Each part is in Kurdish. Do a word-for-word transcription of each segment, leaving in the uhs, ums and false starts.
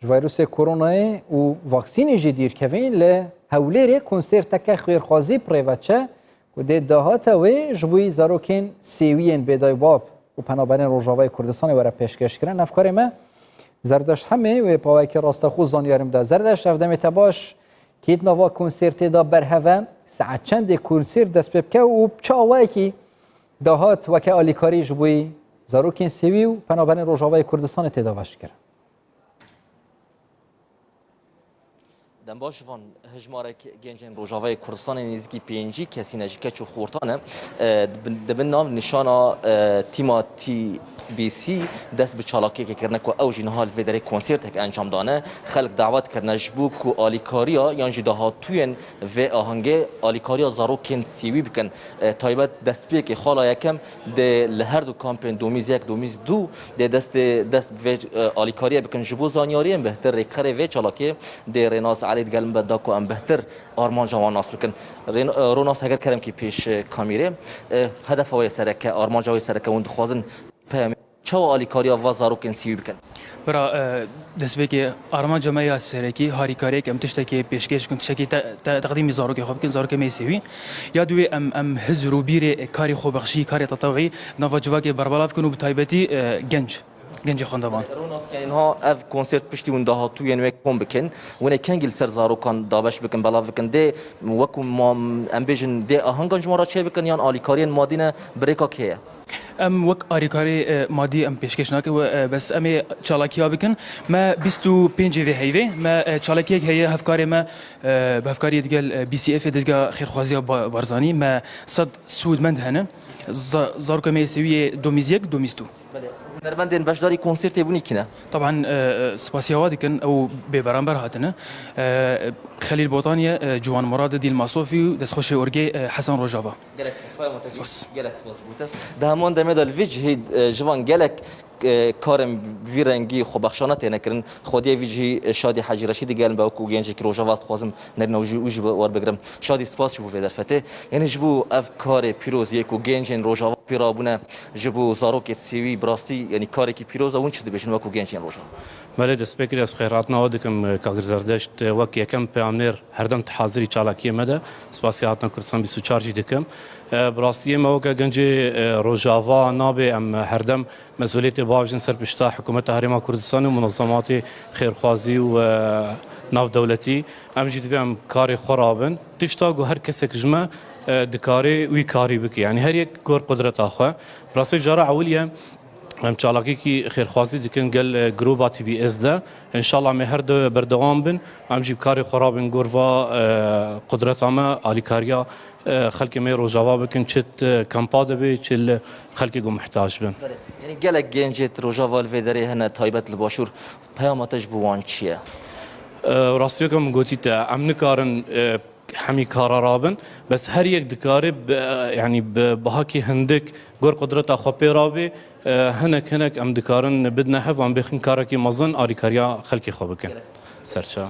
Ji vîrusê koronayê û vaksînê jî dûr kevin, li Hewlêrê konserteke xêrxwazî bi rê ve çe ku dê dahata wê ji bo zarokên sêwiyên bêdayî bab û penaberên Rojavayê Kurdistanê were pêşkêşkirin. Hevkarê me Zerdeşt Hemê wê bi awayekî rasteqû zanyarî bide. Zerdeşt, ev demê te baş, kî di nava konsertê de berhev e, saet çendê konsert dest pê bike û bi çi awayekî dahat weke alîkarî ji bo zarokên sêwî û penaberên Rojavayê Kurdistanê tê dabeşkirin? Dem baş, van hejmarek gencên Rojavayê Kurdistanê nêzîkî pêncî kesî ne, ji keç û xortan e. E, di bin, di bin nav nîşana, e, tîma T B C dest bi çalakiyekê kirine ku ew jî niha li vê derê konsertek encam dane. Xelk dawet kirine ji bo ku alîkariya yan jî dahatûyên vê ahengê alîkariya zarokên sêwî bikin. E, taybet destpêkê xala yekem dê li her du kampên domîz yek, domîz du dê destê, dest bi vê, e, alîkariyê bikin. Ji bo zanyariyên bihtir, rêkxerê vê çalakiyê dê Rênas Elî digel min be da ku em bihtir armanca wan nas bikin. Rên-, e, Ronas, heger kerem kî pêş, e, kamîrê. E, hedefa wê sereke, armanca wê sereke hûn dixwazin peyamê çawa alîkariya va zarokên sîwî bikin? Bira, e, destpêkê armanca me ya serekî harîkariyek em tiştekê pêşkêş bikin, tiştekî te, te, teqdîmî zarokê xwe bikin, zarokê me yê sêwî. Ya duwê em, em hizir û bîrê karê xwebexşî, karê tetewî nava civakê berbelav bikin û bi taybetî, e, genc, gencê xwendevan. Ronas, yanî niha ev konsert piştî hûn dahatûyên wê kom bikin, hûn ê kengî li ser zarokan dabeş bikin, belav bikin? Dê wekû ma, em bêjin, dê ahengan ji wan re çê bikin yan alîkariyên madî ne, bi rêka kê ye? Em wek alîkarî, e, madî em pêşkêş nakin, we, e, bes em ê çalakiya bikin. Me bîst û pêncê vê heyvê, me, e, çalakiyek heye, hevkarê me, e, bi hevkariyê digel, e, B C F ê Dezga Xêrxwaziya Ba-, Barzanî, me sed sûdmend hene. Za-, zarokê me yê sêwiyê domîz yek, domîz du. Belê. Hunermendên beşdarî konsertê bûnî kî ne? Taban, e, e, spasiya wa dikin, ew bêberamber hatine. E, Xelîl Botaniye, e, Ciwan Murad, Dîlma Sofî û destxweşê orgê, e, Hesen Rojava. Gelek spas, payama te. Spas. Gelek spas ji bo te. Di heman demê de li vî cihî, e, ji van gelek, e, karên vî rengî xwebexşana têne kirin. Xwediyê vî cihî, e, Şadî Hecî Reşîdî gel me wekû gencekî Rojava, ez dixwazim nerîna wî jî, wî jî we-, werbigrim. Şadî, spas ji bo vê derfetê. Yanî ji bo ev karê pîroz yê ku gencên Rojava pê rabûne, ji bo zarokê sêwî, bi rastî, yanî karekî pîroz e. Hûn çi dibêjin wekû gencên Rojava? Belê, destpêkê ez bi xêrhatina we dikim, e, Kagir Zerdeşt, e, wek yekem peyamnêr herdem di hazirî çalakiyê me de. Spasiya hatina Kurdistan bîst û çar jî dikim. E, bi rastî me weke gencê, e, Rojava nabê em herdem mesûliyetê bavêjin ser pişta hikûmeta Herêma Kurdistanê û munezematê xêrxwazî û, e, navdewletî. Em jî divê em karê xwe rabin. Tişta ku her kesek ji me, e, dikarê wî karî bike. Yanî her yek gor qudreta xwe. Bi rastî cara ewil ye. Em çalakiyekî xêrxwazî dikin gel, e, grûba T B S de. Înşallah em ê her de berdewam bin. Em jî bi karê xwe rabin gor va, e, qudreta me, alîkariya, e, xelkê me yê Rojava bikin, çi di kampa de bê, çi li xelkê ku muhtac bin. Belê. Yanî gelek gencê di Rojava li vê derê hene, taybet li Başûr. Peyama te ji bo wan çi ye? E, rastiyeke min gotî te, em nikarin, e, hemî kara rabin. Bes her yek dikare bi, yanî bi bihakî hindik gor qudreta xwe pê rabê, e, hinek hinek em dikarin bidine hev, em bêxin karekî mezin alîkariya xelkê xwe bikin. Serçe.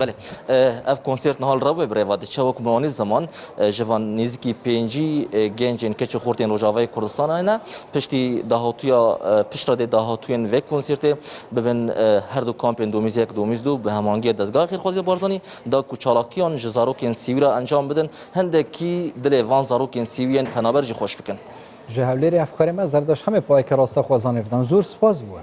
Belê, e, ev konsert niha li rewê bi rêva diçe, wekî min anî ziman, e, ji van nêzîkî pêncî, e, gencên keç û xortên Rojavayê Kurdistanê ne. Piştî dahatûya, e, piştre dê dahatûyên vê konsertê bibin, e, her du kampên domîz yek, domîz du bi hemahengiyê Dezgehê Xêrxwaziya Barzanî, da ku çalakiyan ji zarokên sîwî re encam bidin, hindekî dilê van zarokên sîwiyên penaber jî xweş bikin. Ji Hewlêrê hevkarê me Zerdeş Hemê payeke raste xwezanê bidan. Zor spas bû.